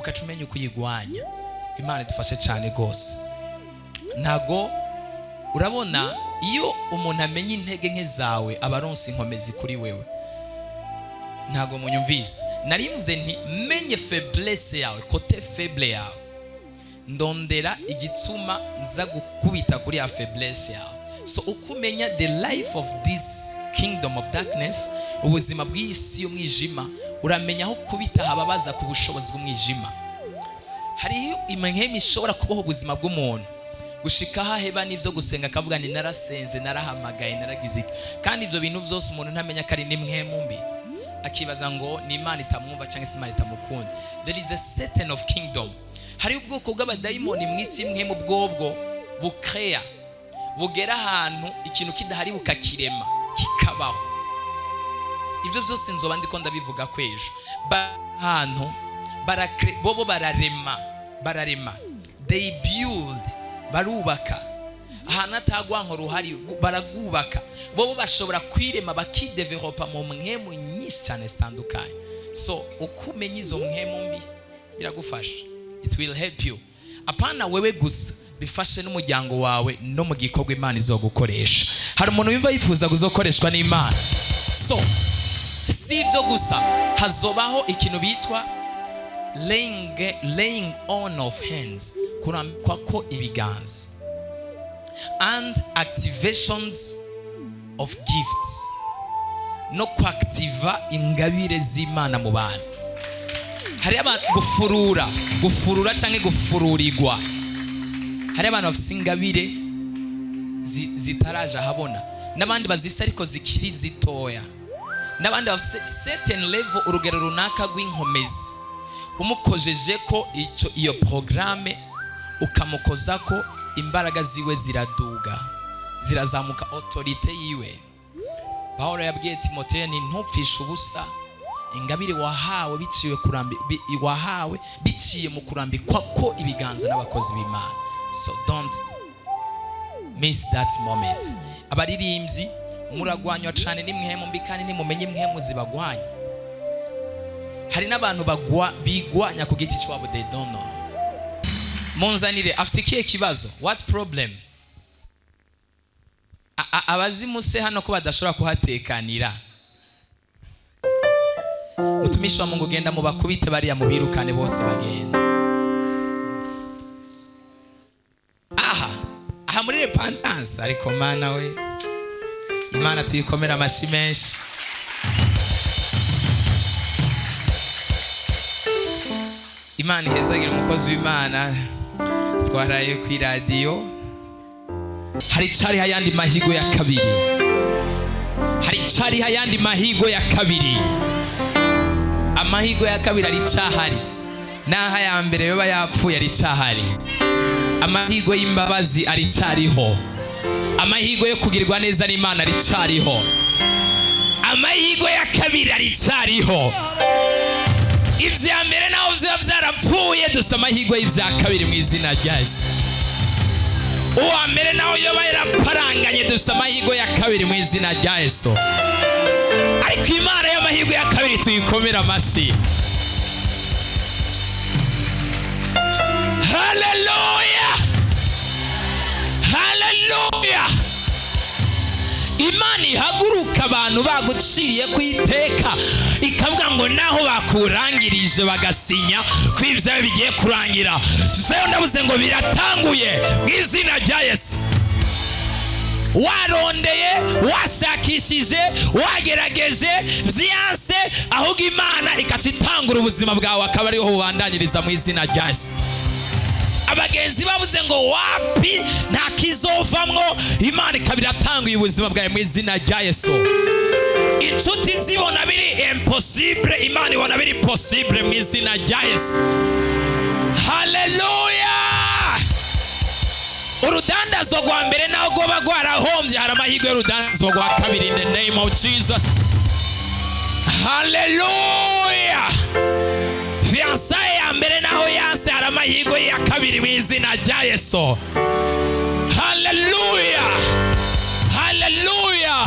Ukaca umenya uko uyigwanya. Imana idufashe cyane rwose. Ntago urabona, iyo umuntu amenya intege nke zawe, aba aronse inkomezi kuri wewe. Ntago munyumvise. Narivuze nti menye faiblesse yawe, côté faible yawe, ndondera igituma nza gukubita kuri ya faiblesse yawe. So uko umenya the life of this kingdom of darkness, ubuzima bw'isi y'umwijima, uramenya aho kubita hababaza ku bushobozi bw'umwijima. Hariho impwemu ishobora kubaho ubuzima bw'umuntu gushika aho aheba n'ibyo gusenga, akavuga ni narasenze, narahamagaye, naragize iki, kandi ibyo bintu byose umuntu ntamenya ko ari n'impwemu mbi, akibaza ngo ni Imana itamwumva cyangwa se Imana itamukunda. There is a certain of kingdom, hariho ubwoko bw'abadayimoni mu isi y'impwemu, bwobwo bukeya bugera ahantu ikintu kidahari bukakirema kikabaho. Ibyo byose nzoba ndiko ndabivuga ko ejo. Ahantu bobo bararema, bararema, they build, barubaka. Ahantu atagwanko ruhari baragubaka. Bobo bashobora kwirema, bakidevelopa mu mpwemu nyinshi cyane zitandukanye. So uko umenya izo mpwemu mbi biragufasha, it will help you. Apana wewe gusa, bifashe n'umuryango wawe no mu gikorwa Imana izogukoresha. Hari umuntu wumva yifuza kuzokoreshwa n'Imana? So si ibyo gusa, hazobaho ikintu bitwa laying on of hands, kurambikwa ko ibiganza, and activations of gifts, no kwactiva ingabire z'Imana mu bantu. Hari abantu gufurura, gufurura cyangwa gufururirwa. Hari abantu bafite ingabire zitaraje ahabona, n'abandi bazifite ariko zikiri zitoya, n'abandi bafite certain level, urugero runaka rw'inkomezi. Umukojeje ko icyo, iyo porogaramu ukamukoza ko, imbaraga ziwe ziraduga, zirazamuka, autorité yiwe. Pawulo yabwiye Timoteyo ni ntupfishe ubusa ingabire wahawe biciwe kurambi wahawe biciye mu kurambikwa ko ibiganza n'abakozi b'Imana. So don't miss that moment. Abaririmbyi muragwanywa cyane n'impwemu mbi, kandi nimumenye impwemu zibagwanya. Hari n'abantu bagwa bigwanya ku giti cyabo, they don't know. Munzanire, afite ikihe kibazo? What problem? Abazimu se hano ko badashobora kuhatekanira? Mutumishi wa Mungu, genda mubakubite bariya, mubirukane bose bagenda. Aha aha muri repentance. Ariko Mana we, Imana tuyikomera amashyi menshi. Imana ihezagira umukozi w'Imana twaraye ku iradiyo. Hari cariho ayandi mahigo ya kabiri, hari cariho ayandi mahigo ya kabiri. Amahigo ya kabiri ari cahari, naho aya mbere yoba yapfuye ari cahari. Amahigo y'imbabazi ari cariho, amahirwe yo kugirirwa neza n'Imana ari cariho, amahirwe ya kabiri ari cariho. Ibya mbere naho byaba byarapfuye, dusa amahirwe y'ibya kabiri mu izina rya Yesu. Uwa mbere naho yoba yaraparanganye, dusa amahirwe ya kabiri mu izina rya Yesu. Ariko Imana y'amahirwe ya kabiri tuyikomere amashyi. Haleluya, haleluya! Imana ihaguruka abantu baguciriye ku iteka, ikavuga ngo naho bakurangirije bagasinya ko ibyawe bigiye kurangira, jewe ndabuze ngo biratanguye mu izina rya Yesu. Warondeye, washakishije, wagerageje, byanse, ahubwo Imana ikaca itangura ubuzima bwawe, akaba ariho bubandanyiriza mu izina rya Yesu. Abagenzi bavuze ngo wapi, nta kizovamwo, Imana ikaba iratanguye ubuzima bwawe mu izina rya Yesu. Inshuti zibona biri impossible, Imana ibona biri possible mu izina rya Yesu. Haleluya! Urudandazo rwa mbere naho rwoba rwarahombye, hari amahirwe y'urudandazo rwa kabiri in the name of Jesus. Haleluya! Fiançailles ya mbere naho yanse, hari amahirwe ya kabiri mu izina rya Yesu. Haleluya, haleluya,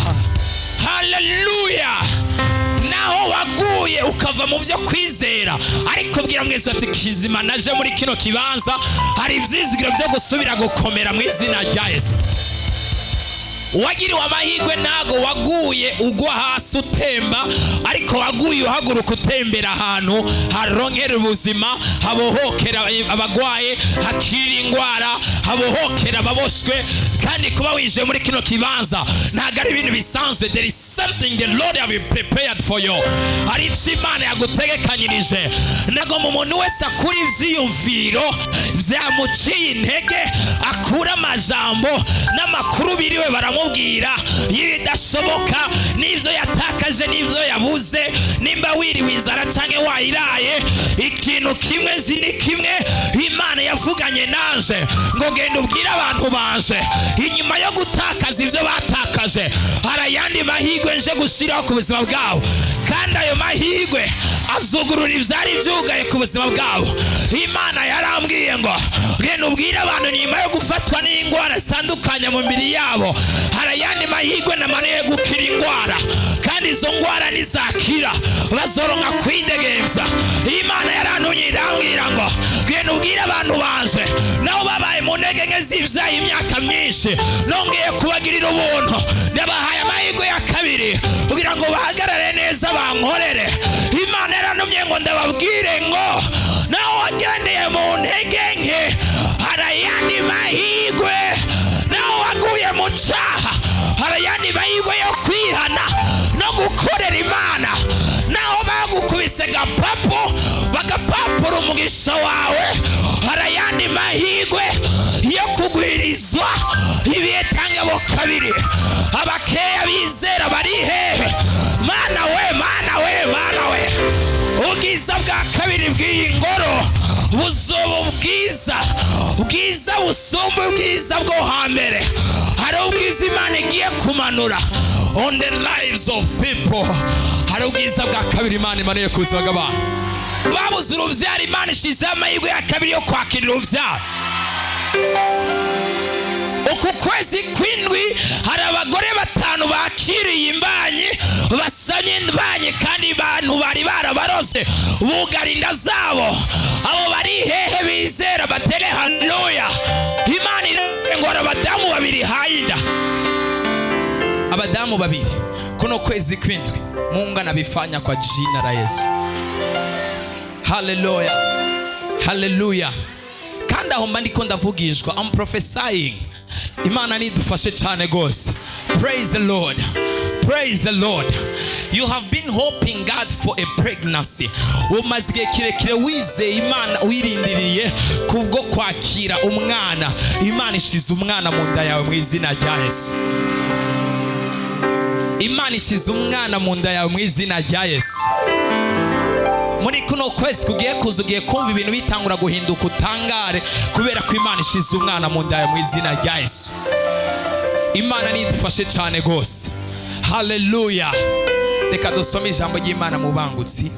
haleluya! Naho Naho waguye ukava mu byo kwizera, ariko bwira mwese ati: "Kizima naje muri kino kibanza, hari ibyizigiro byo gusubira gukomera mu izina rya Yesu." Wagiriwe amahirwe, ntago waguye ugwa hasi utemba, ariko waguye uhaguruka utembera ahantu haronkera ubuzima, habohokera abagwaye, hakira indwara, habohokera ababoshwe. Kandi kuba winjiye muri kino kibanza ntabwo ari ibintu bisanzwe. There is something the Lord have prepared for you. Hari icyo Imana yagutegekanyirije. Nagomba umuntu wese akura ibyiyumviro byamuciye intege, akura amajambo n'amakuru biriwe baramubwira y'ibidashoboka, n'ibyo yatakaje, n'ibyo yabuze. Nimba wiriwe inzara cyangwa wayiraye, ikintu kimwe nzi ni kimwe: Imana yavuganye nanje ngo: "Genda ubwire abantu banje, inyuma yo gutakaza ibyo batakaje, hari ayandi mahirwe nje gushyiraho ku buzima bwabo, kandi ayo mahirwe azugurura ibyari byugaye ku buzima bwabo." Imana yarambwiye ngo: "Genda ubwire abantu, nyuma yo gufatwa n'indwara zitandukanye mu mibiri yabo, hari ayandi mahirwe namanuye gukira indwara, kandi izo ndwara nizakira bazoronka kwidegemvya." Imana yarantumye irambwira ngo: "Genda ubwire abantu banje, nabo babaye mu ntege nke z'ibyaha imyaka myinshi, nongeye kubagirira ubuntu, ndabahaye amahirwe ya kabiri kugira ngo bahagarare neza bankorere." Imana yarantumye ngo ndababwire ngo nawe wagendeye mu ntege nke, hari ayandi mahirwe. Nawe waguye mu cyaha, hari ayandi mahirwe yo kwihana no gukorera Imana. Naho bagukubise gapapu, bagapapura umugisha wawe, hari ayandi mahirwe yo kugwirizwa ibihe tangabo kabiri. Abakeya bizera bari hehe? Mana we, Mana we, Mana we! Ubwiza bwa kabiri bw'iyi ngoro buzoba ubwiza bwiza busumba ubwiza bwo hambere. Hari ubwiza Imana igiye kumanura on the lives of people. Hari ubwiza bwa kabiri Imana imanuye ku buzima bw'abantu babuze urubyaro. Imana ishizeho amahirwe ya kabiri yo kwakira urubyaro. Uku kwezi kw'indwi hari abagore batanu bakiriye imbanyi, basamye imbanyi, kandi abantu bari barabarose bugara inda zabo. Abo bari hehe bizera? Batere haleluya! Imana irengora abadamu babiri haye inda, abadamu babiri kuno kwezi kw'indwi. Mungu anabifanya kwa jina la Yesu. Haleluya, haleluya! Kandi aho mba ndiko ndavugishwa. I'm prophesying. Imana nidufashe cyane rwose. Praise the Lord, praise the Lord. You have been hoping God for a pregnancy. Umaze igihe kirekire wizeye Imana, wirindiriye kubwo kwakira umwana. Imana ishize umwana mu nda yawe mu izina rya Yesu. Imana ishize umwana mu nda yawe mu izina rya Yesu. Muri kuno kwezi kugiye kuza, ugiye kumva ibintu bitangura guhinduka, utangare, kubera ko Imana ishize umwana mu nda yawe mu izina rya Yesu. Imana nidufashe cyane rwose. Haleluya! Reka dusome ijambo ry'Imana mu bangutsi.